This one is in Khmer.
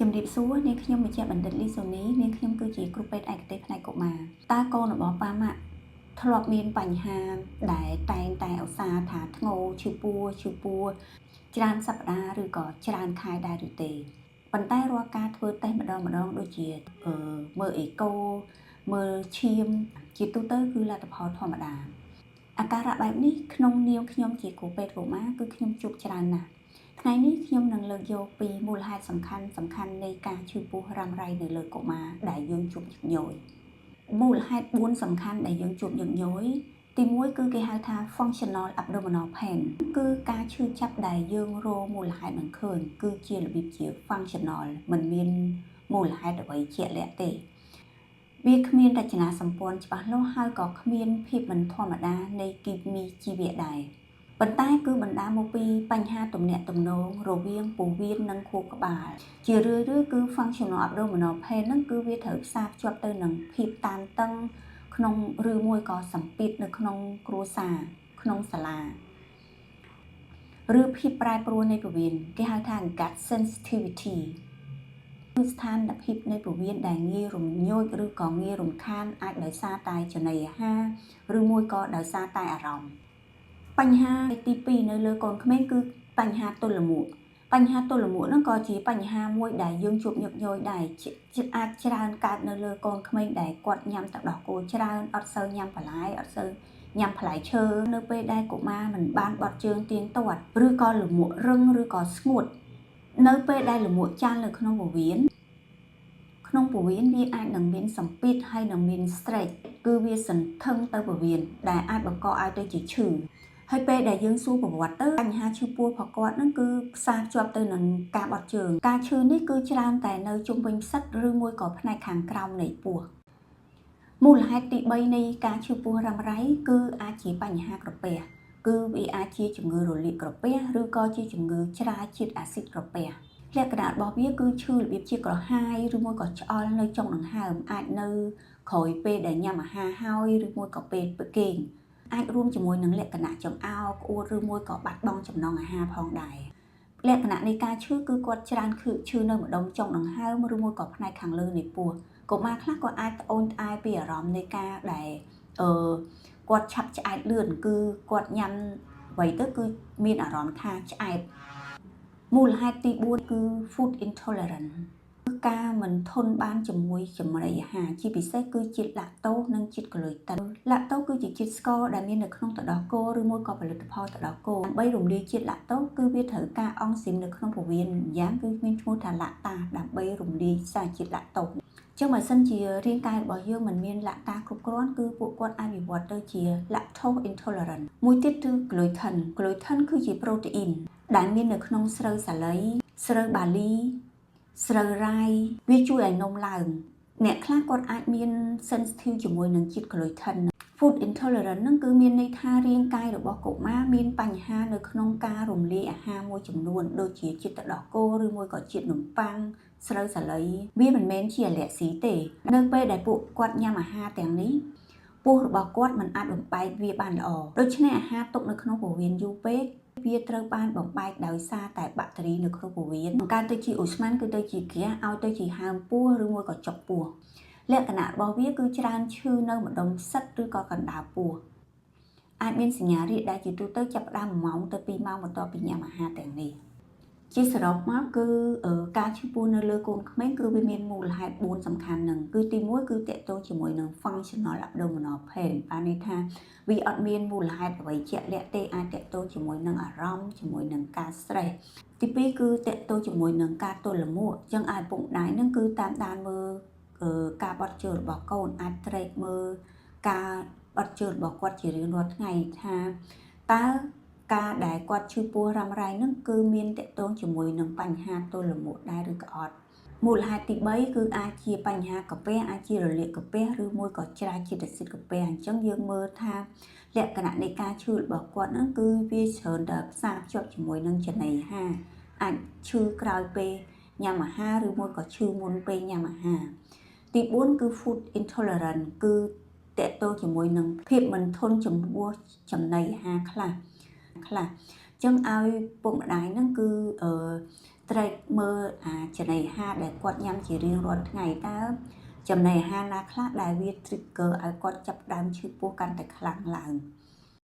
ជំរាបសួរនាងខ្ញុំវេជ្ជបណ្ឌិតលីសូនីនាងខ្ញុំគឺជាគ្រូពេទ្យឯកទេសផ្នែកកុមារតើកូនរបស់ប៉ាម៉ាក់ធ្លាប់មានបញ្ហាដែលតែងតែឧស្សាហ៍ថាធ្ងោឈឺពោះឈឺពោះច្រើនសប្តាហ៍ឬក៏ច្រើនខែដែរឬទេប៉ុន្តែរាល់ការធ្វើតេស្តម្ដងម្ដងដូចជាមើលអេកូមើលឈាមជាទូទៅគឺលទ្ធផលធម្មតាអាការៈបែបនេះក្នុងនាមខ្ញុំជាគ្រូពេទ្យកុមារគឺខ្ញុំជួបច្រើនណាស់ថ្ងៃនេះខ្ញុំនឹងលើកយកពីមូលហេតុសំខាន់សំខាន់នៃការឈឺពោះរ៉ាំរ៉ៃនៅលើកុមារដែលយើងជួបញឹកញយមូលហេតុ4សំខាន់ដែលយើងជួបញឹកញយទី1គឺគេហៅថា functional abdominal pain គឺការឈឺចាប់ដែលយើងរកមូលហេតុមិនឃើញគឺជារបៀបជា functional មិនមានមូលហេតុអ្វីជាក់លាក់ទេវាគ្មានរចនាសម្ព័ន្ធច្បាស់លាស់ហើយក៏គ្មានភាពមិនធម្មតានៃគីមីជីវៈដែរប៉ុន្តែគឺបណ្ដាលមកពីបញ្ហាទំនាក់ទំនងរវាងពោះវៀននិងខួរក្បាលជារឿយៗគឺ functional abdominal pain ហ្នឹងគឺវាត្រូវផ្សារភ្ជាប់ទៅនឹងភាពតានតឹងក្នុងឬមួយក៏សម្ពាធនៅក្នុងគ្រួសារក្នុងសាលាឬភាពប្រែប្រួលនៃពោះវៀនគេហៅថា gut sensitivity គឺស្ថានភាពនៃពោះវៀនដែលងាយរំញោចឬក៏ងាយរំខានអាចដោយសារតែចំណីអាហារឬមួយក៏ដោយសារតែអារម្មណ៍បញ្ហាទី2នៅលើកូនក្មេងគឺបញ្ហាទល់លាមកបញ្ហាទល់លាមកហ្នឹងក៏ជាបញ្ហាមួយដែលយើងជួបញឹកញយដែរអាចច្រើនកើតនៅលើកូនក្មេងដែលគាត់ញ៉ាំទឹកដោះគោច្រើនអត់សូវញ៉ាំបន្លែអត់សូវញ៉ាំផ្លែឈើនៅពេលដែលកុមារមិនបានបត់ជើងទៀងទាត់ឬក៏លាមករឹងឬក៏ស្ងួតនៅពេលដែលលាមកចាល់នៅក្នុងពោះវៀនក្នុងពោះវៀនវាអាចនឹងមានសម្ពាធហើយនឹងមាន stretch គឺវាសន្ធឹងទៅពោះវៀនដែលអាចបង្កឲ្យទៅជាឈឺហើយពេលដែលយើងសួរប្រវត្តិទៅបញ្ហាឈឺពោះរបស់គាត់ហ្នឹងគឺផ្សារភ្ជាប់ទៅនឹងការបត់ជើងការឈឺនេះគឺច្រើនតែនៅជុំវិញផ្សិតឬមួយក៏ផ្នែកខាងក្រោមនៃពោះមូលហេតុទី3នៃការឈឺពោះរ៉ាំរ៉ៃគឺអាចជាបញ្ហាក្រពះគឺវាអាចជាជំងឺរលាកក្រពះឬក៏ជាជំងឺច្រាជាតិអាស៊ីតក្រពះលក្ខណៈរបស់វាគឺឈឺរបៀបជាក្រហាយឬមួយក៏ឆ្អល់នៅចុងដង្ហើមអាចនៅក្រោយពេលដែលញ៉ាំអាហារហើយឬមួយក៏ពេលគេងអាចរួមជាមួយនឹងលក្ខណៈចង្អោរក្អួតឬមួយក៏បាត់បង់ចំណង់អាហារផងដែរលក្ខណៈនៃការឈឺគឺគាត់ច្រើនគឺឈឺនៅម្ដុំចុងដង្ហើមឬមួយក៏ផ្នែកខាងលើនៃពោះកុមារខ្លះក៏អាចត្អូញត្អែពីអារម្មណ៍នៃការដែលអឺគាត់ឆាប់ឆ្អែតលឿនគឺគាត់ញ៉ាំអ្វីទៅគឺមានអារម្មណ៍ថាឆ្អែតមូលហេតុទី4គឺ food intolerance គឺការមិនធន់បានជាមួយចំណីអាហារជាពិសេសគឺជាតិឡាក់តូសនិងជាតិក្លុយតិនឡាក់តូសគឺជាជាតិស្ករដែលមាននៅក្នុងទឹកដោះគោឬមួយក៏ផលិតផលទឹកដោះគោដើម្បីរំលាយជាតិឡាក់តូសគឺវាត្រូវការអង់ស៊ីមនៅក្នុងពោះវៀនយ៉ាងគឺមានឈ្មោះថាឡាក់តាដើម្បីរំលាយសារជាតិឡាក់តូសចឹងបើសិនជារាងកាយរបស់យើងមិនមានឡាក់តាគ្រប់គ្រាន់គឺពួកគាត់អាចវិវត្តទៅជា lactose intolerant មួយទៀតគឺ gluten gluten គឺជាប្រូតេអ៊ីនដែលមាននៅក្នុងស្រូវសាលីស្រូវបាលីស្រូវរ៉ាយវាជួយឲ្យនំឡើងអ្នកខ្លះគាត់អាចមាន sensitive ជាមួយនឹងជាតិ gluten food intolerant ហ្នឹងគឺមានន័យថារាងកាយរបស់កុមារមានបញ្ហានៅក្នុងការរំលាយអាហារមួយចំនួនដូចជាជាតិទឹកដោះគោឬមួយក៏ជាតិនំប៉័ងស្រូវសាលីវាមិនមែនជាអាឡែស៊ីទេនៅពេលដែលពួកគាត់ញ៉ាំអាហារទាំងនេះពោះរបស់គាត់មិនអាចបំបែកវាបានល្អដូច្នេះអាហារទុកនៅក្នុងពោះវៀនយូរពេកវាត្រូវបានបំបែកដោយសារតែបាក់តេរីនៅក្នុងពោះវៀនបង្កើតទៅជាឧស្ម័នគឺទៅជាហ្គាសឲ្យទៅជាហើមពោះឬមួយក៏ចុកពោះលក្ខណៈរបស់វាគឺច្រើនឈឺនៅម្ដុំផ្សិតឬក៏កណ្ដាលពោះអាចមានសញ្ញារាគដែលជាទូទៅចាប់ផ្ដើម1ម៉ោងទៅ2ម៉ោងបន្ទាប់ពីញ៉ាំអាហារទាំងនេះជាសរុបមកគឺការឈឺពោះនៅលើកូនក្មេងគឺវាមានមូលហេតុ4សំខាន់នឹងគឺទី1គឺទាក់ទងជាមួយនឹង functional abdominal pain បានន័យថាវាអត់មានមូលហេតុអ្វីជាក់លាក់ទេអាចទាក់ទងជាមួយនឹងអារម្មណ៍ជាមួយនឹងការ stress ទី2គឺទាក់ទងជាមួយនឹងការទល់លាមកអញ្ចឹងឲ្យពុកម្ដាយនឹងគឺតាមដានមើលការបត់ជើងរបស់កូនអាច track មើលការបត់ជើងរបស់គាត់ជារៀងរាល់ថ្ងៃថាតើការដែលគាត់ឈឺពោះរ៉ាំរ៉ៃនឹងគឺមានទាក់ទងជាមួយនឹងបញ្ហាទល់លាមកដែរឬក៏អត់មូលហេតុទី3គឺអាចជាបញ្ហាកាពះអាចជារលាកកាពះឬមួយក៏ច្រាជាតិអាស៊ីតកាពះអញ្ចឹងយើងមើលថាលក្ខណៈនៃការឈឺរបស់គាត់ហ្នឹងគឺវាច្រើនតែផ្សារភ្ជាប់ជាមួយនឹងចំណីអាហារអាចឈឺក្រោយពេលញ៉ាំអាហារឬមួយក៏ឈឺមុនពេលញ៉ាំអាហារទី4គឺ food intolerant គឺទាក់ទងជាមួយនឹងភាពមិនធន់ចំពោះចំណីអាហារខ្លះខ្លះ ចឹងឲ្យពុកម្ដាយហ្នឹងគឺអឺ track មើលអាចំណីអាហារដែលគាត់ញ៉ាំជារៀងរាល់ថ្ងៃតើចំណីអាហារណាខ្លះដែលវា trigger ឲ្យគាត់ចាប់ផ្ដើមឈឺពោះកាន់តែខ្លាំងឡើង។